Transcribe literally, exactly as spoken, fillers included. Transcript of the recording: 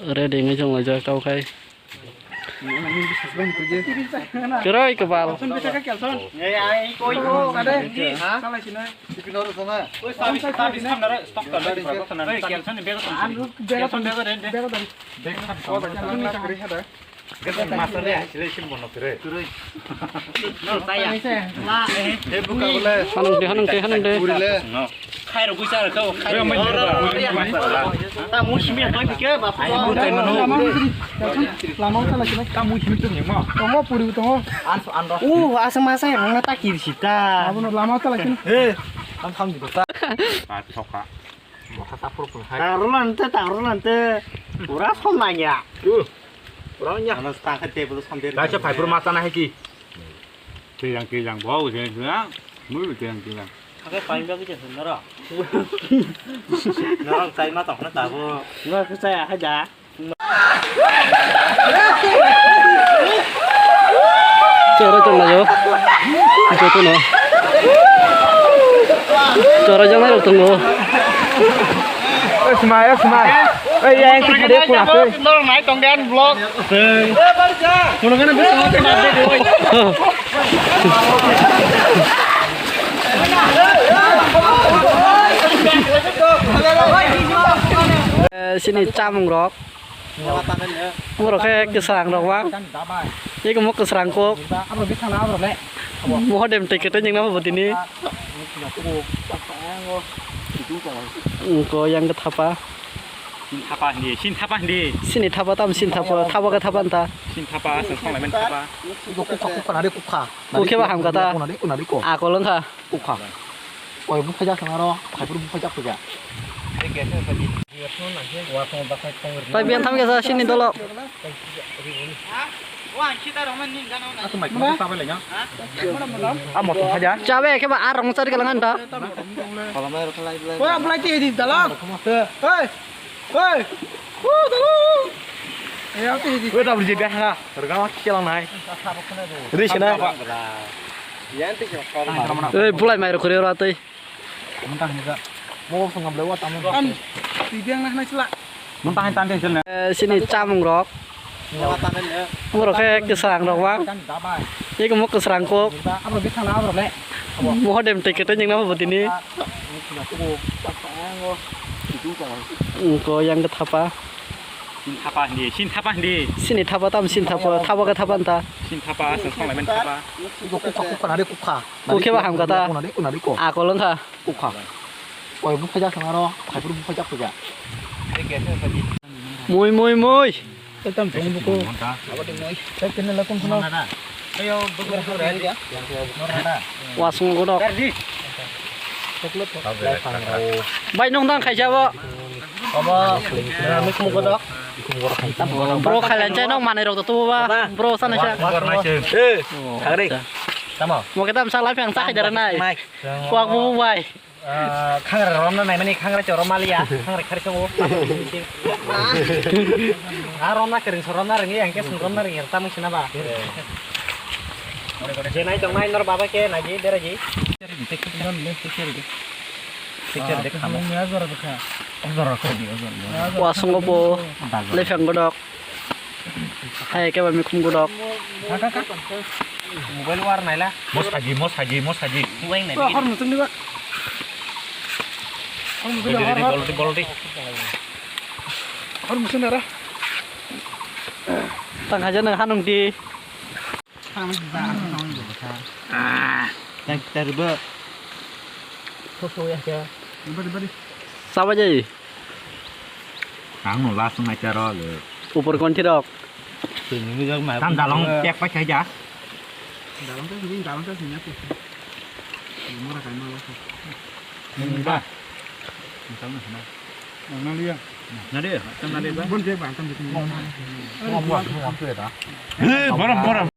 Ready wngwi chwng laijak tau khai. Kwrwi kwbal. Hanung de, hanung de, hanung de. Khairok gwi charok khe, khairok. Ta mui simi toi pike ba. Lama o chala kino. Ta mui simi tong ma. Tongo puri tongo. Anso anro. Uh, asa masa yang na ta kiri sita. Abono lama o chala kino. Eh, tam tham di ta. Ta thoka. Motha ta pur pun hai. Ta rolan te, ta rolan te. Pura som nanya. Uh. Pura nya. Ano ta khe table som der. Kaisa phai pur mata na hai ki. Twijang twijang bo se se mui twijang twijang. Ake pain ba kisa se nara. Nara chai ma tong na ta bo. Nara kisa ya hai da. Choro chong layo. Joto no. Choro jong lai rok tongo. Oi, smai, oi, smai. Oi, ya, yang tu tadi aku nak, oi. Nol nai tong dan vlog. Mono kana bisi mote na de, oi. Eh, sini chamung rok. Borok khe kwsrang rok bang. Eko mo kwsrang kok. Moho dem twi kwtwi ning nang bo tini. Ko yang khe thapa. Sin thapa hindi, sin thapa hindi. Sini thapa tam sin thapa, thapa khe thapa nta. Sin thapa, sin thapa, sin thapa. Iko kukha, kukha, nari kukha. Kukhe ba ham kata. Nari, nari ko. Akol wngkha. Ukha. Koi bukha jak sangaro, khaipur bukha jak puja. Tai biang tham kesa sini dolo. Amo to haja. Chabe khe ba arong chari kalangan ta. Koi apply ti di dolo. Hei. Hei. Ku dolo. Hei, aku ti di. Koi double jebia ha. Rega ma kilang nai. Ri sina. Oi, bulai mai rok khori ora tei. Montang ni ga. Mo song ngamle wa tamu. Am, ti biang na na sila. Montang ni tante sila. Eh, sini chamung rok. Borok khe kwsrang rok bang. Eko mo kwsrang kok. Amo bithana amo le. Moho dem twi kwtwi ning nang bo tini. Ko yang khe thapa. Sin thapa hindi, sin thapa hindi. Sini thapa tam sin thapa, thapa khe thapa nta. Sin thapa, sin thapa, sin thapa. Iko kukha, kukha, nari kukha. Kukhe ba ham kata. Nari ko, nari ko. Akol wngkha. Kukha. Koi bukha jak sangaro, khaipur bukha jak puja. Mui, mui, mui. Tam song buku. Abo di mui. Wasung godok. Bai nong dang khaisa bo. Abo, mikhum godok. Bro khailan chai nong manai rok to tubu ba. Bro sana sa. Eh, thagri. Tamo. Mo khe tam sa lai phang sa khai dara nai. Kuak bu bai. Ah, khangra romna naimani khangra choro maliya, khangra khari chongo. Ah, romna kering so romna ringi, angke sung romna ringi, tamung sina ba. Je nai tong nai nor baba ke nai ji, bera ji. Picture de khamo. Ojor ko di, ojor. Wasung opo, lefang godok. Hai, khe ba mikhum godok. Mobile war naila. Mo saji, mo saji, mo saji. Buai nai. Hor muchung diba. Hor muchung diba. Bol di, bol di. Hor muchung dara. Tang haja nang hanung di. Tang haja nang hanung di. Ah. Tang terba. Soso ya kya. Bari, bari. Saba jai. Ang no last night aro le. Upor konthi rok. Tini ni jang mai. Tam dalong tek pa khai ja. Dalong ta sini, dalong ta sini aku. Mora kai mora. Ni ba. Ni tam na. Na liya. Na de, tam na de ba. Bon je ba tam de. Mo mo mo mo da. Eh, bora bora.